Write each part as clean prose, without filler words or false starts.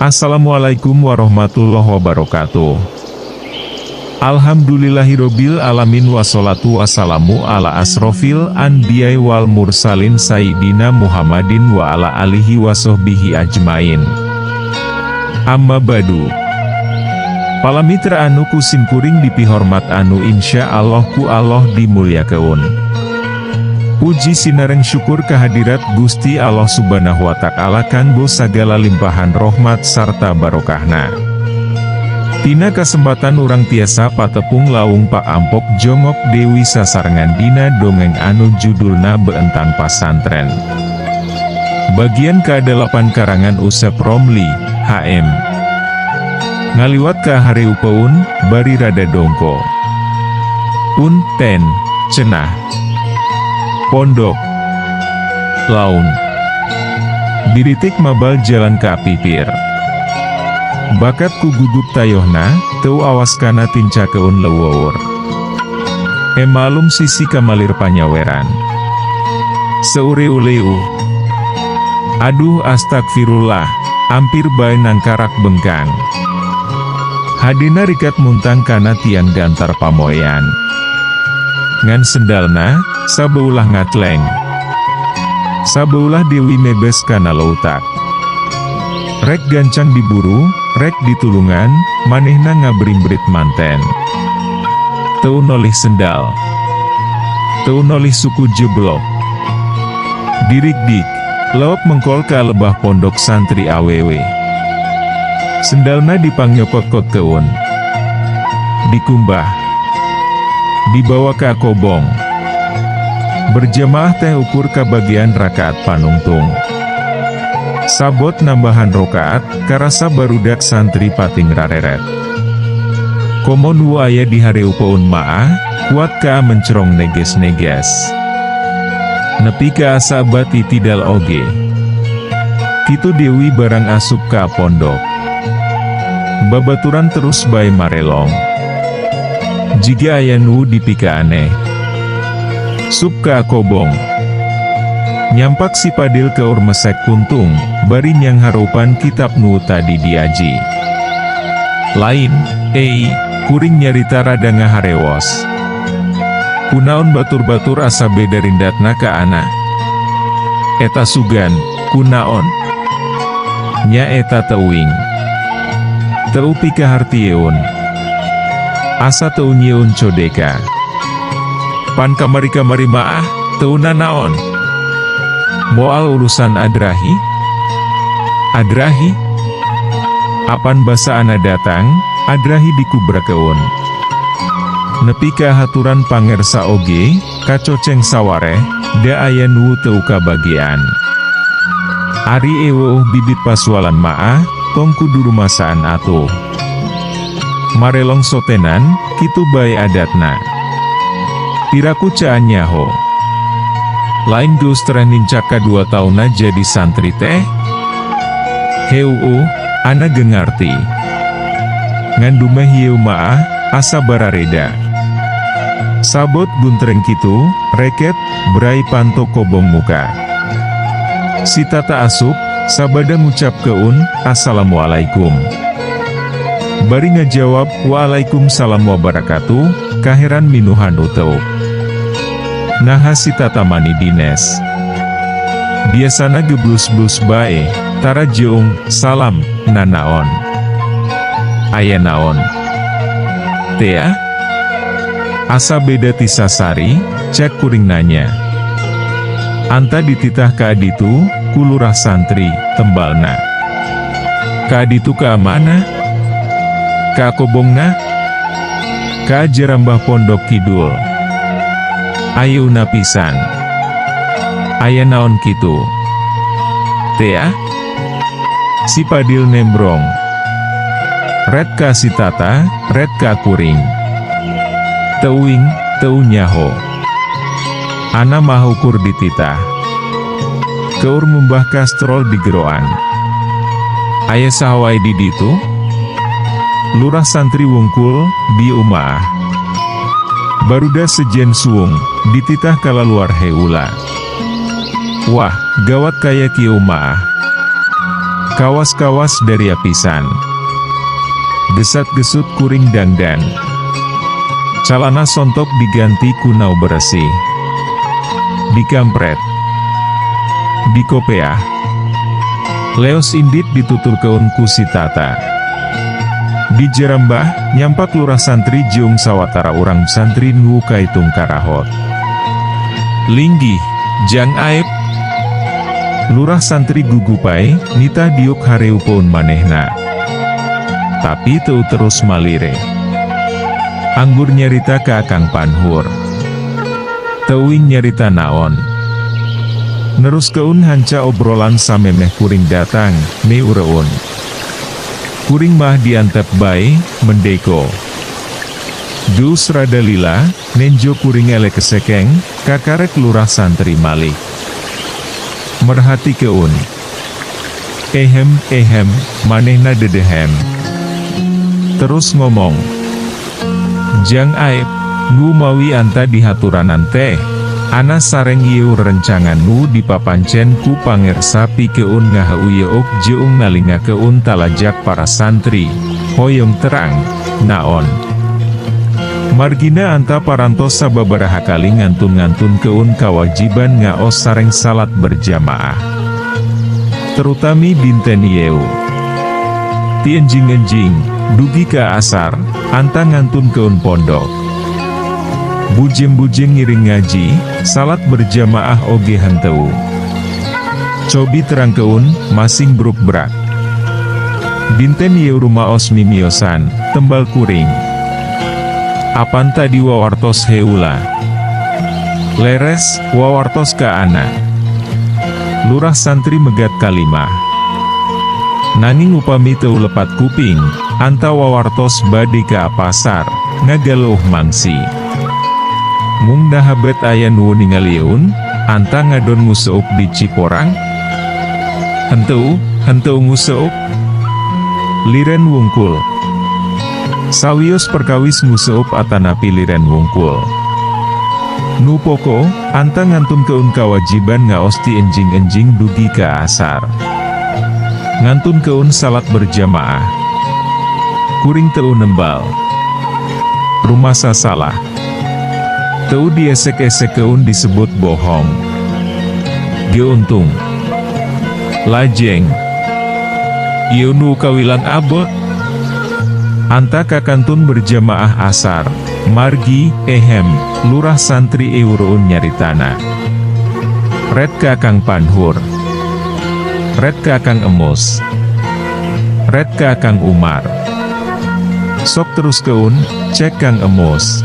Assalamualaikum warahmatullahi wabarakatuh. Alhamdulillahirobbil alamin, wassalatu wassalamu ala asrofil anbiya'i wal mursalin sayyidina Muhammadin wa ala alihi wasohbihi ajmain. Amma ba'du. Pala mitra anu ku simkuring dipihormat, anu insya Allah ku Allah dimulyakeun. Puji sinareng syukur kehadirat Gusti Allah Subhanahu wa Ta'ala kanggo sagala limpahan rahmat sarta barokahna. Tina kesempatan urang tiasa patepung lawung Pak Ampok Jongok Dewi sasarengan dina dongeng anu judulna Beuntan Pasantren. Bagian ke-8 karangan Usep Romli, HM. Ngaliwat ka hareupeun, bari rada dongko. Un, ten, cenah. Pondok. Laun. Biritik mabal jalan ka pipir. Bakat ku gugup tayohna, teu awas kana tincakeun leueur. Malum sisi kamalir panyaweran. Seureu-leu. Aduh, astagfirullah, ampir bae nangkarak bengkang. Hadena rikat muntang kana tiang gantar pamoean. Ngan sendalna, sabeulah ngatleng. Sabeulah Dewi mebes kana leutak. Rek gancang diburu, rek ditulungan, manehna ngabrimbrit manten. Teu nolih sendal. Teu nolih suku jeblok. Dirik-dik, lauk mengkol ka lebah pondok santri awewe. Sendalna dipangnyokot-kotkeun. Dikumbah. Dibawa ka kobong. Berjamaah teh ukur ka bagian rakaat panungtung. Sabot nambahan rokaat, karasa barudak santri pating rareret. Komo nu aya di hareupeun maah, kuat ka mencrong neges-neges. Nepi ka asa itidal oge. Kitu Dewi barang asup ka pondok. Babaturan terus bae marelong. Jiga aya nu dipika aneh. Sup ka kobong. Nyampak si Padil keur mesek kuntung, bari nyanghareupan kitab nu tadi diaji. Lain, ei, kuring nyarita rada ngaharewos. Kunaon batur-batur asa beda rindatna ka ana? Eta sugan, kunaon? Nya eta teuing. Teu pikahartieun. Asa teu nyieun codeka. Pan kamari-kamari maah, teu nanaon. Moal urusan Adrahi? Adrahi? Apan basa ana datang, Adrahi dikubrakeun. Nepi ka haturan pangersa oge, kacoceng sawareh, da aya nu teu kabagian. Ari eweuh bibit pasualan maah, tong kudu rumasaan atuh. Marelong sotenan, kitu bae adatna. Piraku caan nyaho. Lain geus tereh nincak kadua taunna jadi santri teh? Heuuh, ana ge ngarti. Ngan dumeh ieu maah, asa barareda. Sabot guntreng kitu, reket, brai panto kobong muka. Si Tata asup, sabada ngucapkeun, "Assalamualaikum." Bari ngajawab, "Waalaikumsalam wabarakatuh," kaheran minuhan uteuk. Naha si Tata mani dines? Biasana geblus-blus bae, tara jeung, salam, nanaon. Aya naon? Tea? Asa beda ti sasari, cek kuring nanya. Anta dititah ka ditu, ku lurah santri, tembalna. Ka ditu ka mana? Ka kobongna? Ka jerambah pondok kidul. Ayeuna pisan. Aya naon kitu? Tea? Si Padil nembrong. Red ka si Tata, red ka kuring. Teuing, teu nyaho. Ana mah ukur dititah. Keur ngumbah kastrol di geroan. Aya saha wae di ditu? Lurah santri wungkul, di umaah. Baruda sejen suung, dititah kalaluar heula. Wah, gawat kaya kieu maah. Kawas-kawas daria pisan. Gesat-gesut kuring dangdan. Calana sontok diganti ku nu beresih. Dikampret. Dikopeah. Leos indit dituturkeun ku si Tata. Di Jerambah, nyampak lurah santri jeung sawatara urang santri nu kaitung karahot. Linggih, Jang Aep. Lurah santri gugupay, nitah diuk hareupeun manehna. Tapi teu terus malire. Anggur nyarita ka Akang Panhur. Teuing nyarita naon. Neruskeun hanca obrolan samemeh kuring datang, neureun. Kuring mah diantep bae, mendeko. Dus rada lila, nenjo kuring eleh kesekeng, kakarek lurah santri malik. Merhatikeun. Ehem, ehem, manehna dedehem. Terus ngomong. Jang Aep, nu mawi anta dihaturanan teh, ana sareng ieu rerencangan nu dipapancen ku pangersa pikeun ngaheuyeuk jeung ngalingakeun talajak para santri, hoyong terang, naon. Margina anta parantos sababaraha kali ngantun-ngantunkeun kawajiban ngaos sareng salat berjamaah. Terutami dinten ieu. Ti enjing-enjing, dugi ka asar, anta ngantunkeun pondok. Bujeng-bujeng ngiring ngaji, salat berjamaah oge henteu. Cobi terangkeun, masing bruk-brak. Dinten ieu rumaos mimiosan, tembal kuring. Apan tadi wawartos heula? Leres, wawartos ka ana. Lurah santri megat kalimah. Nanging upami teu lepat kuping, anta wawartos bade ka pasar, ngagaleuh mangsi. Mung naha bet aya nu ningalieun, anta ngadon nguseup di Ciporang? Henteu, henteu nguseup. Liren wungkul. Sawios perkawis nguseup atanapi liren wungkul. Nu poko, anta ngantunkeun kawajiban ngaos ti enjing-enjing dugi ka asar. Ngantunkeun salat berjamaah. Kuring teu nembal. Rumasa salah. Teu diesek-esekeun disebut bohong. Geuntung. Lajeng. Ieu nu kawilang abot. Anta kakantun berjamaah asar, margi, ehem, lurah santri eureun nyaritana. Red ka Kang Panhur. Red ka Kang Emus. Red ka Kang Umar. Sok teruskeun, cek Kang Emus.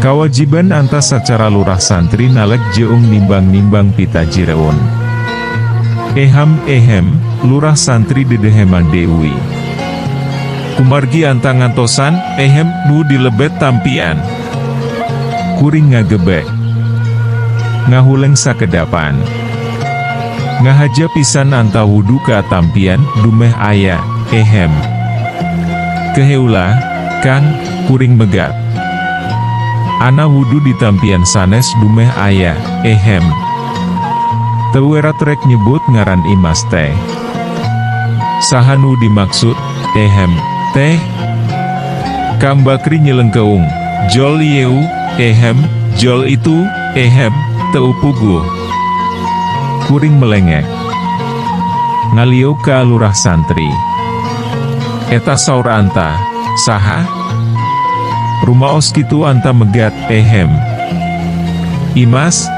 Kawajiban anta sacara lurah santri naleg jeung nimbang-nimbang pitajireun. Eham ehem, lurah santri dedeheman deui. Kumargi anta ngantosan, ehem, nu dilebet tampian. Kuring ngagebek. Ngahuleng sakedapan. Ngahaja pisan anta wudu ka tampian, dumeh aya, ehem. Keheula, Kang, kuring megat. Ana wudu di tampian sanes dumeh aya, ehem. Teu werat rek nyebut ngaran Imas teh. Saha nu dimaksud, ehem, teh? Kang Bakri nyelengkeung, jol ieu, ehem, jol itu, ehem, teu puguh. Kuring melengek. Ngaliuk ka lurah santri. Eta saur anta, saha? Rumaos kitu anta megat, ehem. Imas?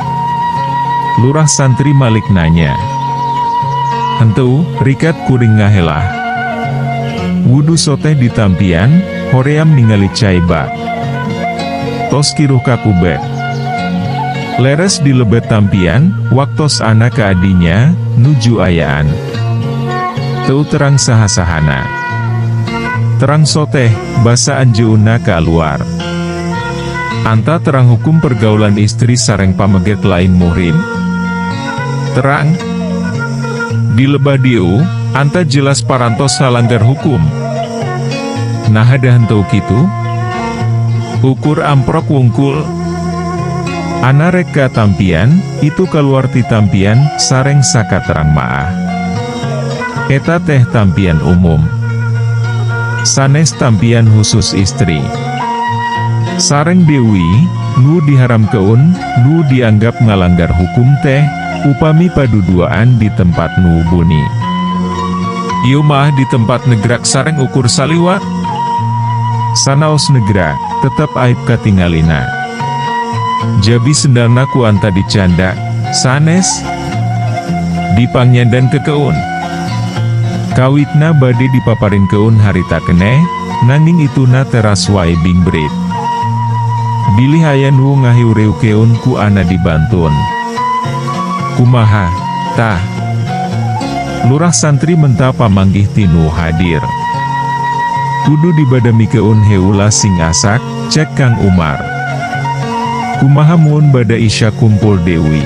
Lurah santri malik nanya. Henteu, rikat kuring ngahelah. Wudu soteh di tampian, hoream ningali cai bak. Tos kiruh kakubet. Leres di lebet tampian, waktos ana ka adinya, nuju ayaan. Teu terang saha-sahana. Terang soteh, basa anjeunna kaluar. Anta terang hukum pergaulan istri sareng pameget lain muhrim? Terang? Di lebah dieu, anta jelas parantos ngalanggar hukum. Naha da henteu kitu? Ukur amprok wungkul. Ana rek ka tampian, itu kaluar ti tampian, sareng sakaterang maah. Eta teh tampian umum. Sanes tampian khusus istri. Sareng Dewi, nu diharamkeun, nu dianggap ngalanggar hukum teh, upami paduduaan di tempat nu buni. Ieu mah di tempat negrak sareng ukur saliwat. Sanaos negrak, tetep aib katingalina. Jabi sendalna ku anta dicandak, sanes? Dipangnyandan kekeun. Kawitna bade dipaparinkeun harita keneh, nanging ituna teras wae bingbrit. Bilih aya nu ngahiureukeun ku ana dibantun. Kumaha, tah? Lurah santri menta pamanggih ti nu hadir. Kudu dibadamikeun heula sing asak, cek Kang Umar. Kumaha mun bada Isya kumpul Dewi?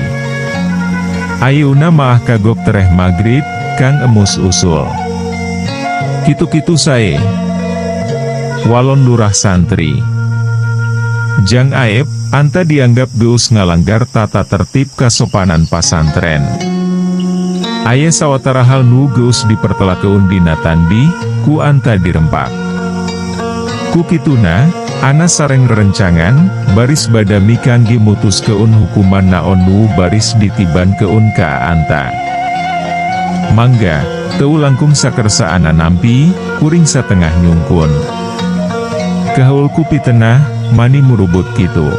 Ayeuna maah kagok tereh magrib, Kang Emus usul. Kitu-kitu sae. Walon lurah santri. Jang Aep, anta dianggap geus ngalanggar tata tertib kasopanan pasantren. Aya sawatara hal nu geus dipertelakeun dina tanbih, ku anta dirempak. Ku kituna, ana sareng rerencangan, baris badami kangge mutuskeun hukuman naon nu baris ditibankeun ka anta. Mangga, teu langkung sakersa ana nampi, kuring satengah nyungkun. Kahaul ku pitenah, mani murubut kitu.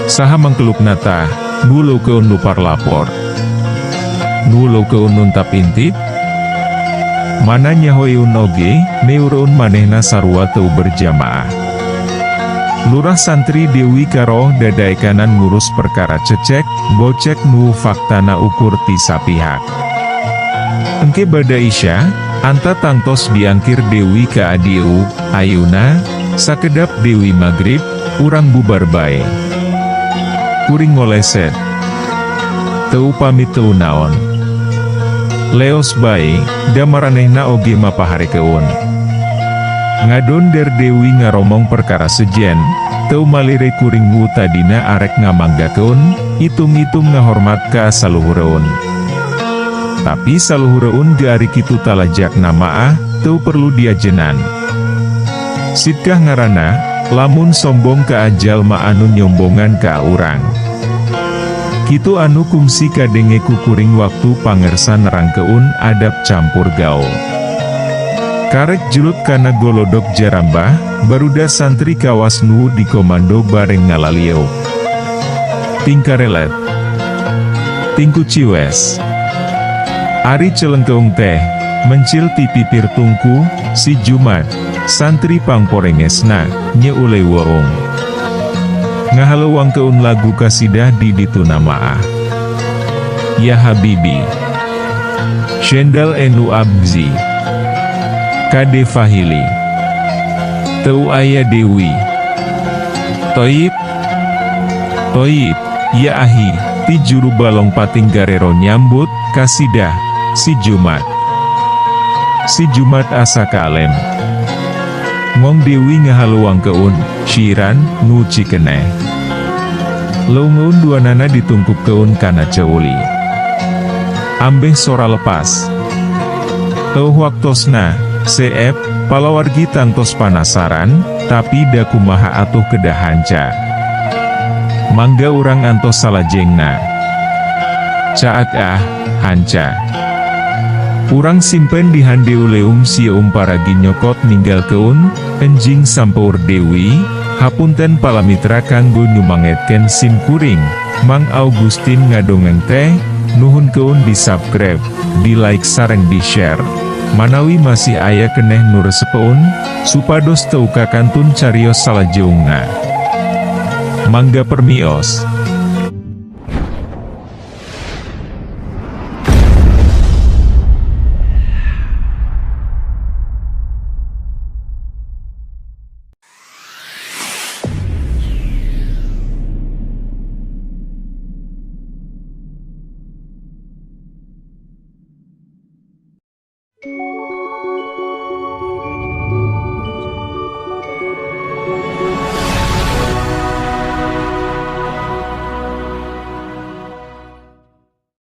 Saha mangkelukna tah, nu leukeun lupar lapor. Nu leukeun nuntap intip? Mana nyahoeun oge, neureun manehna sarua teu berjamaah. Lurah santri Dewi karoh dadaekanan ngurus perkara cecek, bocek nu faktana ukur ti sapihak. Engke bada Isya, anta tangtos diangkir Dewi ka adieu, ayeuna, sakedap Dewi magrib, urang bubar bae. Kuring ngoleset. Teu pamit teu naon. Leos bae, da maranehna oge mapaharekeun. Ngadonder Dewi ngaromong perkara sejen, teu malire kuring nu tadina arek ngamanggakeun, itung-itung ngahormat ka saluhureun. Tapi saluhureun ge ari kitu talajakna maah, teu perlu diajenan. Sitkah ngaranna, lamun sombong ka jalma anu nyombongan ka urang. Kitu anu kungsi kadenge ku kuring waktu pangersa nerangkeun adab campur gaul. Karek julut kana golodok jarambah, baruda santri kawas nu dikomando bareng ngalalieuk. Tingkarelet. Tingku ciwes. Ari celengkeung teh, mencil ti pipir tungku, si Jumat, santri pangporengesna, nyeule weung. Ngahaleuwangkeun lagu kasidah di dituna maah. Ya Habibi. Sendal enu abzi. Kade Fahili. Teu aya Dewi. Toib. Toib, ya ahi, ti juru balong pating garero nyambut, kasidah, si Jumat. Si Jumat asa kalem. Ngong Dewi ngahaluangkeun, syiiran, nu cikeneh. Leungeun duanana ditungkupkeun kana ceuli. Ambeh sora lepas. Teu waktosna, CF, palawargi tangtos panasaran, tapi da kumaha atuh kedah hanca. Mangga urang antos salajengna. Caag ah, hanca. Urang simpen di handeuleum sieum paragi nyokot ninggalkeun, enjing sampeur Dewi, hapunten palamitra kanggo nyumangetkeun sim kuring, Mang Augustin ngadongeng teh, nuhunkeun di subscribe, di like sareng di share. Manawi masih aya keneh nu resepeun, supados teu kakantun carios salajeungna. Mangga permios.